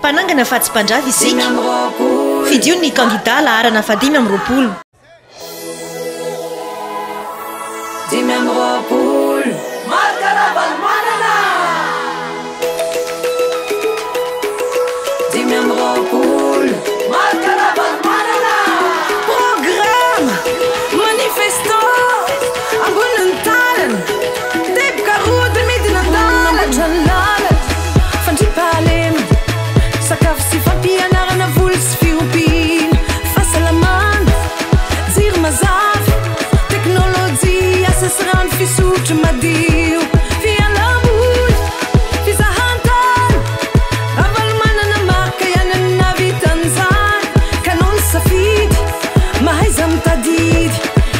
Mpanangana fa tsy mpandrava isika. Fidio ny kandida laharana faha 25. 25. Marc Ravalomanana! 25. Marc Ravalomanana! Programme! Manifesto! Ambonin'ny tanana! Teboka roa midina an-dalana! lalana! Fandriampahalemana! Sakafo sy fampianarana, voly sy fiompiana, fahasalamana, jiro mazava, teknolojia, asa sy rano fisotro madio, fialamboly, fizahantany, Ravalomanana Marc ihany no nahavita an'izany, ka anao ny safidy, mahaiza mitadidy,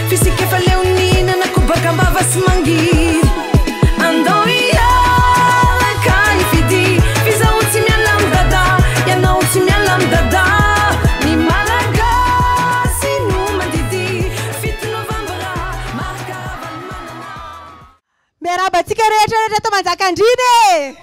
f'isika efa leo nihinana kobaka am-bava sy mangidy. Andao hiaraka hifidy, f'izaho tsy miala amin'i Dada, ianao tsy miala amin'i Dada. Ny Malagasy no mandidy, 7 novambra, Marc Ravalomanana. Miarahaba antsika rehetra rehetra eto Manjakandriana e!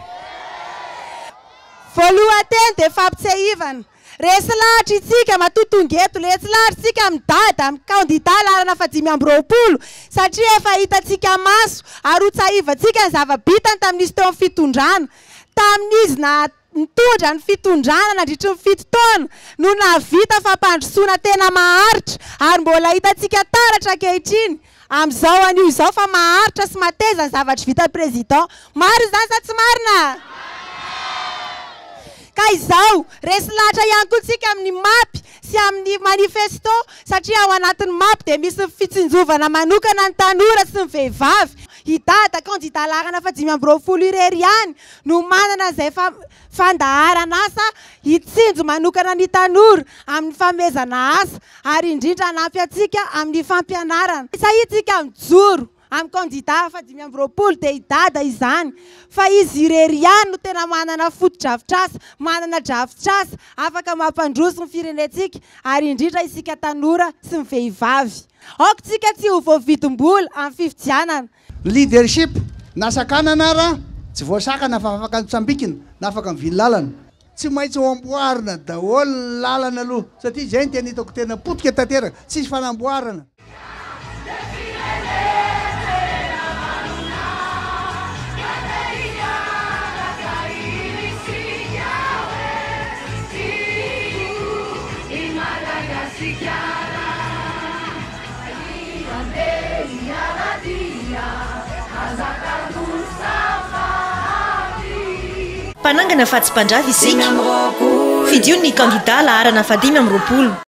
Voalohan-teny dia fampitsiahivana. Resy lahatra isika matoa tonga eto, resy lahatra isika amin'i Dada, amin'ny kandida laharana faha-25 satria efa hitantsika maso ary ho tsahivantsika ny zava-bitany tamin'izy teo amin'ny fitondrana. Tamin'izy na nitondra ny fitondrana nandritry ny 7 taona no nahavita fampandrosoana tena maharitra ary mbola hitantsika taratra ankehitriny amin'izao anio izao fa maharitra sy mateza ny zavatra vitan'ny président. Marina izany sa tsy marina? Ka izao, resy lahatra ihany koa tsika amin'ny map sy amin'ny manifesto satria ao anatin'ny map dia misy ny fitsinjovana manokana ny tanora sy ny vehivavy. I Dada, kandida laharana faha-25 irery ihany no manana izay fandaharan'asa hitsinjo manokana ny tanora amin'ny fanomezana asa ary indrindra hanampy antsika amin'ny fampianarana. Sahitsika mijoro amin'ny kandida faha-25 dia i Dada izany fa izy irery ihany no tena manana fotodrafitrasa, manana drafitrasa afaka mampandroso ny firenentsika ary indrindra isika tanora sy ny vehivavy. Aoka tsika tsy ho voavidim-bola amin'ny fifidianana. Leadership, na sakanana ara tsy voasakana fa afaka mitsambikina na afaka mivily lalana. Tsy maintsy ho amboarina daholo ny lalana aloha satria izay no tena hitako tena potika tanteraka, tsisy fanamboarana. Mpanangana fa tsy mpandrava isika. Fidio ny kandida laharana faha-25.